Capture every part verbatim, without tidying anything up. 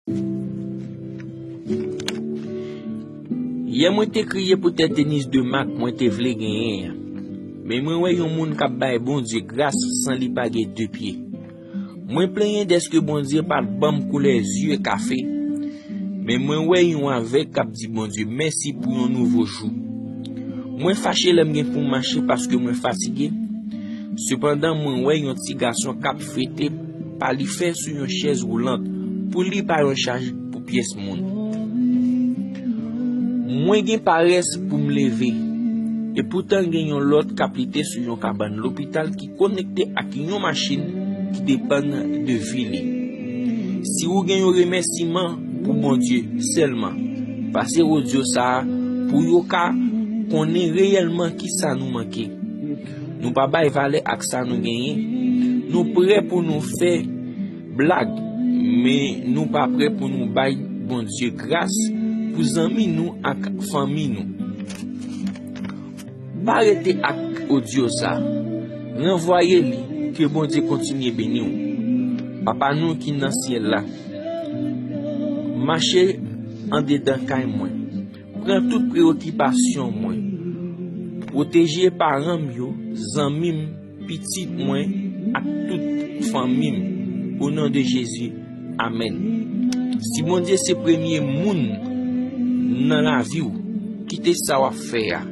Yè mwen te kriye poutèt tenis de mak mwen te vle genyen an. Men mwen wè yon moun k ap bay Bondye gras san li pa gen de pye. Mwen plenyen dèske Bondye pa t ban m koulè zye kafe. Men mwen wè yon avèg k ap di Bondye mèsi pou yon nouvo jou. Mwen fache lè m gen pou m mache paske mwen fatige. Sepandan, mwen wè yon ti gason k ap fete pa li fè sou yon chèz woulant pou li pa yon chaj pou pyès moun. Mwen gen parès pou m leve, e poutan gen yon lòt k ap lite sou yon kabann lopital ki konekte ak yon machin ki depann de vi li. Si ou gen yon remèsiman pou Bondye sèlman, pase odyo sa a pou yo ka konnen reyèlman kisa nou manke. Nou pa bay valè ak sa nou genyen. Nou prè pou nou fè blag, men nou pa prè pou nou bay Bondye gras pou zanmi nou ak fanmi nou. Pa rete ak odyo sa. Ranvwaye li, ke Bondye kontinye beni w. Papa nou ki nan syèl la, mache andedan kay mwen. Pran tout preyokipasyon mwen. Pwoteje paran m yo, zanmi m, pitit mwen ak tout fanmi m. O non de Jezi, amèn. Si Bondye se premye moun nan lavi w, kite sa w ap fè a.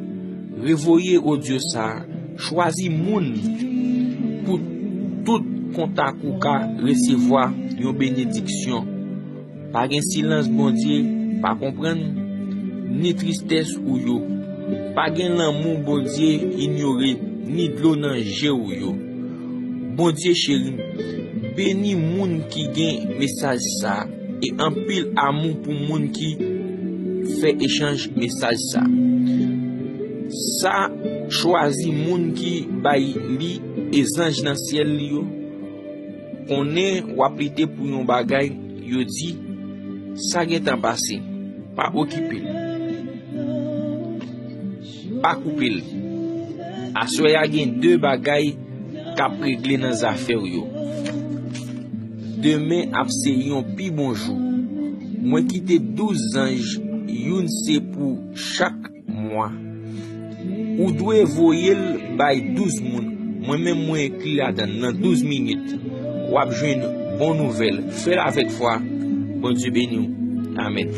Revoye odyo sa a, chwazi moun pou tout kontak ou ka resevwa yon benediksyon. Pa gen silans Bondye pa konprann, ni tristès ou yo. Pa gen lanmou Bondye inyore, ni dlo nan je w yo. Bondye cheri m, beni moun ki gen mesaj sa a, e anpil amou pou moun ki fè echanj mesaj sa a. Sa chwazi moun ki bay li, e zanj nan syèl li yo konnen w ap lite pou yon bagay, yo di, sa gentan pase, pa okipe l. Pa koupe l. Aswè a gen de bagay k ap regle nan zafè w yo. Demen ap se yon pi bon jou. Mwen kite douz zanj, youn se pou chak mwa. Ou dwe voye l bay douz moun. Mwen menm mwen enkli ladan l. Nan douz minit, w ap jwenn bon nouvèl. Fè l avèk fwa. Bondye beni w. Amèn.